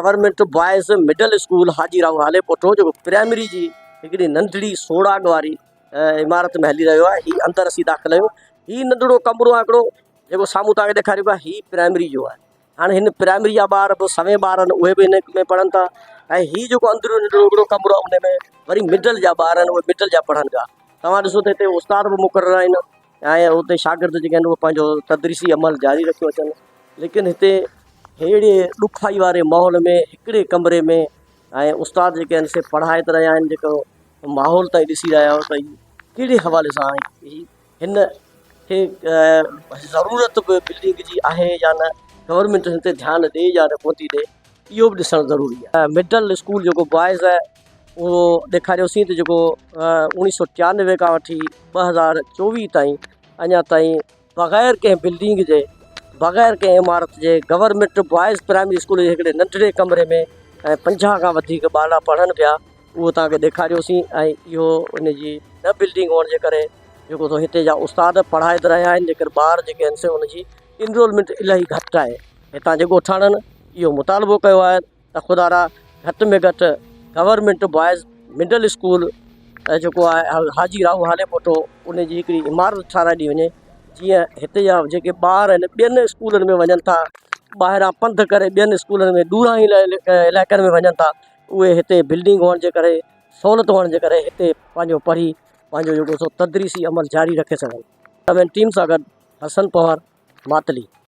Government boys middle school Haji Rahu Halepoto جيڪو primary جي هڪڙي ننڍڙي سوڙاڳ واري عمارت ۾ هلي رهيو آهي هي اندر اسين داخل آهيون هي ننڍڙو ڪمرو آهي هڪڙو جيڪو سامهون توهان کي ڏيکاريون پيا هي پرائمري جو آهي هاڻي هن پرائمري جا ٻار به سوين ٻار آهن اهي به هن ۾ پڙهن ٿا ۽ هي جيڪو اندريون ننڍڙو هڪڙو ڪمرو آهي ان ۾ وري مڊل جا ٻار آهن اهي مڊل جا پڙهن پيا توهان ڏسو ته هتي استاد به مقرر آهن ۽ اتي شاگرد جيڪي آهن اهي پنهنجو تدريسي عمل جاري رکيو اچن ليڪن هتي ههڙي ڏکائي واري ماحول ۾ هڪڙي ڪمري ۾ ۽ استاد جيڪي آهن سي پڙهائي ته رهيا آهن جيڪو ماحول تائين ڏسي رهيا آهيو ته ڪهڙي حوالي سان هي هن کي ضرورت به بلڊنگ جي آهي يا نه گورنمينٽ هن تي ڌيان ڏي يا نه ڪونه ٿي ڏي اهو به ڏسڻ ضروري آهي. مڊل اسڪول جيڪو بوائز آهي اهو ڏيکاريوسين ته جيڪو اوڻيهه سو 93 کان وٺي 2024 تائين اڃا تائين بغير ڪنهن بلڊنگ جي بغير ڪنهن عمارت جي گورنمينٽ بوائز پرائمري اسڪول جي هڪڙي ننڍڙي ڪمري ۾ ۽ 50 کان وڌيڪ ٻارڙا پڙهن پيا اهو توهان کي ڏيکاريوسين ۽ اهو ان جي نه بلڊنگ هئڻ جي ڪري جيڪو سو هتي جا استاد پڙهائي ته رهيا آهن ليڪن ٻار جيڪي آهن سي ان جي انرولمينٽ الاهي گهٽ آهي هتان جي ڳوٺاڻن اهو مطالبو ڪيو آهي ته خدارا گهٽ ۾ گهٽ گورنمينٽ بوائز مڊل اسڪول جيڪو آهي حاجي راهو هاليپوٽو ان جي هڪڙي عمارت ٺاهرائي ڏني وڃي جيئن هتي جا جيڪي ٻار آهن ٻين اسڪولن ۾ وڃن ٿا ٻاهران پنڌ ڪري ٻين اسڪولن ۾ ڏورانهين علائقن ۾ وڃن ٿا اهي هتي بلڊنگ هئڻ جي ڪري سهولت هئڻ جي ڪري هتي پنهنجو پڙهي پنهنجو جيڪو سو تدريسي عمل جاري رکي سگهن ٽيم سان گڏ حسن پنهور ماتلي.